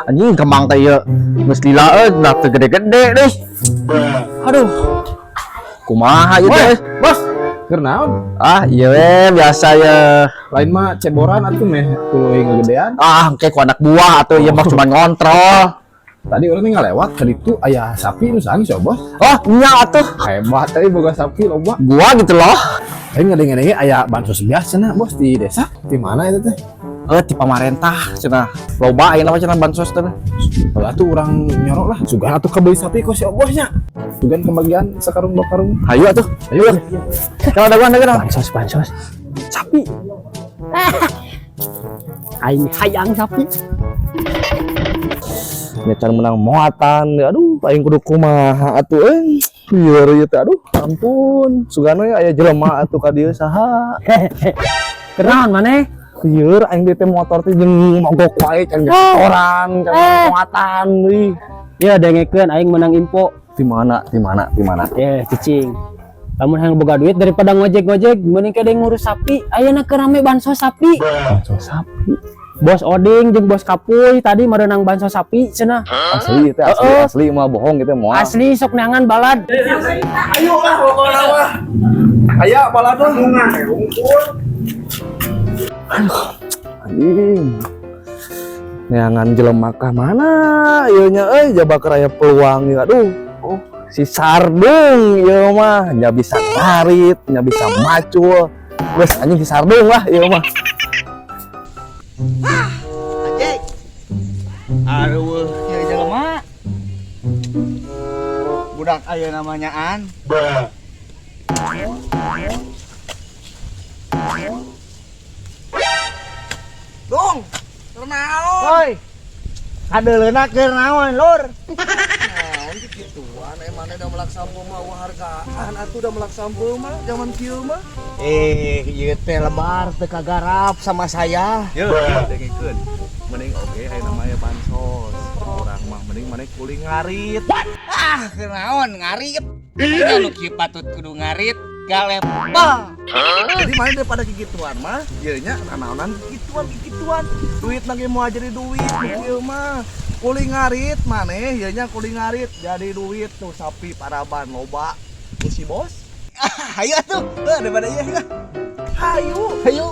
Anjing kembang teh ieu geus lila euy, nah teu gede-gede deh. Aduh. Kumaha ieu teh? Bos, keur naon? Ah, iya we biasa ya. Lain mah ceboran atuh meh tuluy ngegedean. Ah, engke ku anak buah atuh ieu mah cuma ngontrol. Tadi urang tinggal lewat tadi tuh aya sapi nu saha sih, Bos? Oh, nya atuh. Hebat tadi boga sapi loba. Gua gitu loh. Aing ngadenge-denge aya bansos biasa cenah, Bos, di desa. Di mana itu teh? Eh, ti pamarentah cenah. Loba ayeuna mah cenah bansos teh. Kalau atuh urang nyorok lah, sugan atuh kabeli sapi ku si Obosnya. Sugan kebagian sakarung dua karung. Hayu atuh. Ayo. Kalau ada gua ada. Bansos, bansos. Sapi. Aing hayang sapi. Nya can menang muatan. Aduh, aing kudu kumaha atuh euy. Lieur ieu teh aduh, ampun. Sugana we aya jelema atuh ka dieu saha. Kenaon maneh? Lieur aing di teh motor teh jeung mogok wae can koran, can muatan euy. Ya dengekeun aing menang info. Di mana? Di mana? Di mana? Eh, cicing. Lamun hayang boga duit daripada ngojek-ngojek, mending kade ngurus sapi. Ayeuna keur rame bansos sapi. Bansos sapi. Bos Oding jeung Bos Kapuy tadi merenang bansos sapi cenah. Asli teh asli, Heeh. asli mah bohong gitu moal. Asli sok neangan balad. Ayo lah pokoknya mah. Aya balad mah. Anjing. Neangan jelema ka mana ieu nya euy jaba keur aya peluang ieu aduh. Oh, si Sardung ieu mah nya bisa ngarit, nya bisa macul. Geus anjing si Sardung lah ieu mah. Ajek. Aduh, ieu jelema. Budak aya namanya an. Dong, keur naon? Oi. Kadeuleuna keur naon, Lur? Naon kikituan emangnya udah melak sampo mah wah hargaan atuh udah melak sampo mah zaman kieu mah. Eh, ieu teh lebar teu kagarap sama saya. Yeuh, dengekeun. Mending oge aya namanya bansos. Urang mah mending maneh kuli ngarit. Ah, keur naon ngarit? Nya nu kieu patut kudu ngarit, galepal. Jadi maneh daripada kikituan mah, ieu nya nanaonan kikituan. Duit lagi mau jadi duit nu kieu mah. Kuli ngarit maneh ieu nya kuli ngarit jadi duit tuh sapi paraban loba. Ku si bos. Ah, hayu atuh. Heuh, daripada ieu. Hayu. Hayu.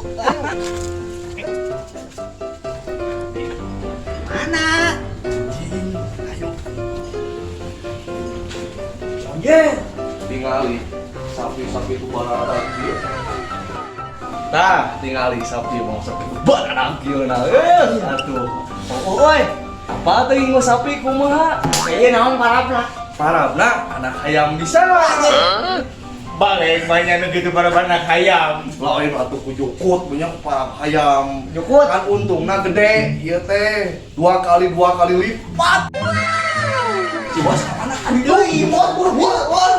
Mana? Ayo. Oye, tingali sapi-sapi itu barang kieu. Tah, tingali sapi mau sapi itu barang kieu nah. Eh, atuh. Oh, oi. Apa teh mau sapi kumaha? Ieu naon parabna? Parabna anak hayam bisa. Balik banyak nu kitu paraban anak hayam. Lain atuh ku jukut banyak parab hayam. Jukut. Kan untungna gede ieu teh 2 kali lipat. Si bos mana kan Euy, bos, bos, bos.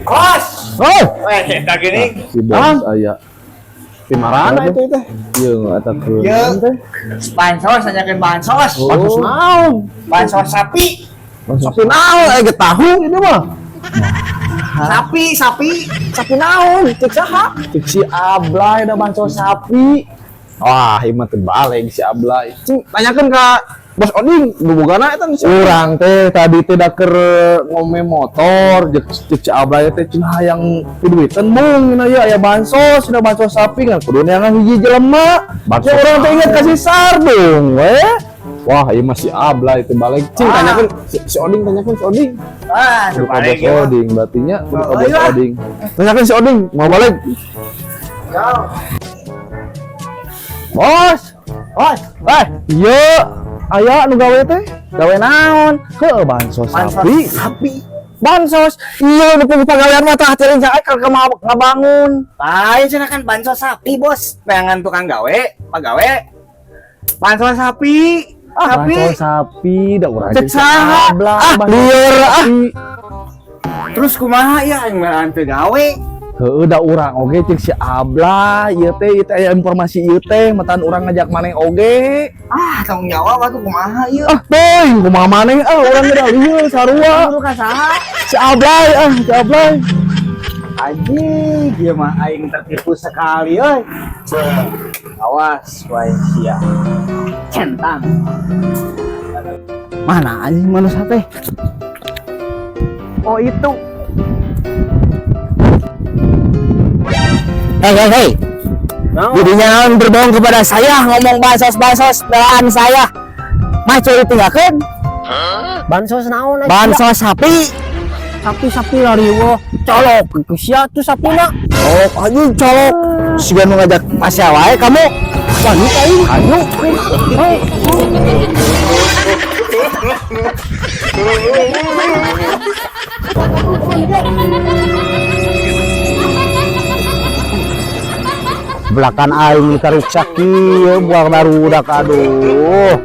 Bos. Oh, Weh, tak gini. si bos aya. Di mana itu teh? Ieu eta keur. Ieu. Bansos nanyakeun bansos. Bansos naon? Bansos sapi. Sapi naon aya tahu ini mah. Sapi, sapi. Sapi naon? Cek saha? Cek si Ablay da bansos sapi. Wah, ieu mah teu baleg si Ablay. Cing, tanyakeun ka Bos Oding, nu bogana eta nu si Urang teh tadi teh da keur ngome motor, jeung si Ablay teh cenah hayang piduiteun mung cenah ieu aya bansos, cenah bansos sapi ngan kudu neangan hiji jelema. Bansos Ya urang teh inget ka si Sardung we. Wah, ieu mah si Ablay teu baleg. Cing, tanyakeun si Oding, tanyakeun si Oding. Ah, Kudu ka balik Bos Oding berarti nya kudu ka Bos Ayo. Oding. Tanyakeun si Oding, mau balik. Bos, Bos, eh, iya, aya nu gawe teh? gawe naon? Heuh, bansos Bansos sapi. sapi. Bansos. Iya, nu pagawean mah tah teuing sae keur ngabangun. Lain cenah kan bansos sapi, Bos. Neangan tukang gawe, pagawe. Bansos sapi. Ah, Sapi. bansos sapi da urang Cek jeung si saha? Ablay, Ah, bansos lieur, ah. sapi. Terus kumaha ya aing mah teu gawe. Heueuh da urang oge cek si Ablay ieu teh aya informasi ieu teh matan urang ngajak maneh oge. Ah, tanggung jawab atuh kumaha ieu? Ah, teuing kumaha maneh ah urang geus lieur sarua. Kudu ka saha? Si Ablay ah, si Ablay. Anjing, ieu mah aing tertipu sekali euy. Awas wae sia. Centang. Mana anjing manusia teh? Oh, itu. Hei, hei, hei. Jadi jangan berbohong kepada saya, ngomong bansos-bansos belaan saya. Macul ditinggalkan, Bansos naon aja? Bansos sapi. Sapi sapi lari wah. Colok ke sia tuh sapina. Colok, anjing colok. Siga nu ngajak pasya wae kamu. Wani aing. Ayo. Hei. Belakan aing karuksak kieu buang barudak, aduh.